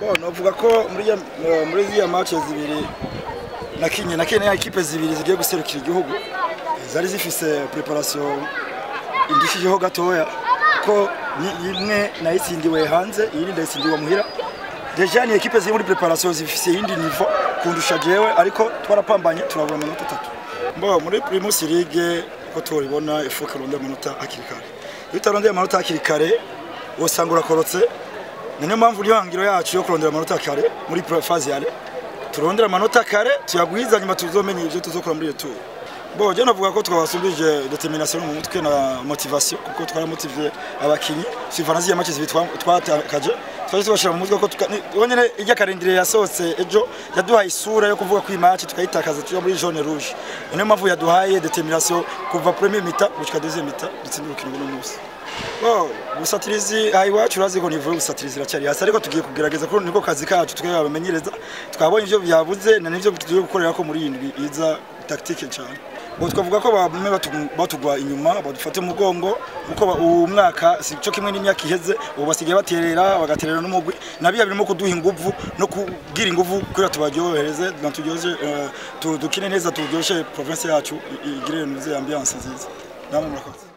Bon, novuga ko muri ziriya match zibiri nakinye équipe zibiri zigiye guserukira igihugu zari zifise préparation indishijeho gatoya, ko imwe nayitsindiwe hanze, iyindi ndayitsindiwe muhira. Déjà ni équipe ziri muri préparation, zifise iyindi niveau kundusha jewe, ariko twarapambanye turabura amanota 3. Bon, muri Primus League ko turibona, il faut kurondera amanota hakiri kare. Iyo utarondeye amanota hakiri kare wosanga urakorotse. Niyo mpamvu niyo hangiro yacu yo kurondera amanota kare muri phase y'aller, turondera amanota kare tuyagwiza, nyuma tuzomenye ivyo tuzokora muri iyo tour. Bon, je navuga ko twabasumbije détermination mu mutwe na motivation, kuko twaramotivé abakinyi suivant ziriya match zibiri twatakaje. Twaje tubashira mu mutwe ko nyene irya calendrier yasohotse ejo yaduhaye isura yo kuvuga ko iyi match tukayitakaza tuja muri jaune rouge. Niyo mpamvu yaduhaye détermination kuva première mi-temps gushika deuxième mi-temps, dutsinda urukino rw'uno munsi. Bon, busatirizi aha iwacu urazi ko niveau y'ubusatirizi iracyari hasi, ariko tugiye kugerageza ko niko kazi kacu twebwe abamenyereza. Twabonye ivyo byabuze na nivyo tugiye gukorera ko muri iyi ndwi iza tactique cyane. Bo twavuga ko bamwe batugwa inyuma, badufate umugongo, kuko uwu mwaka si cyo kimwe n'imyaka iheze. Ubu basigaye baterera, bagaterera n'umugwi nabiya birimo kuduha inguvu no kugira inguvu kugira tubaryohereze na turyoze, dukine neza, turyoshe province yacu, igire nuze ambiance nziza. Namwe murakoze.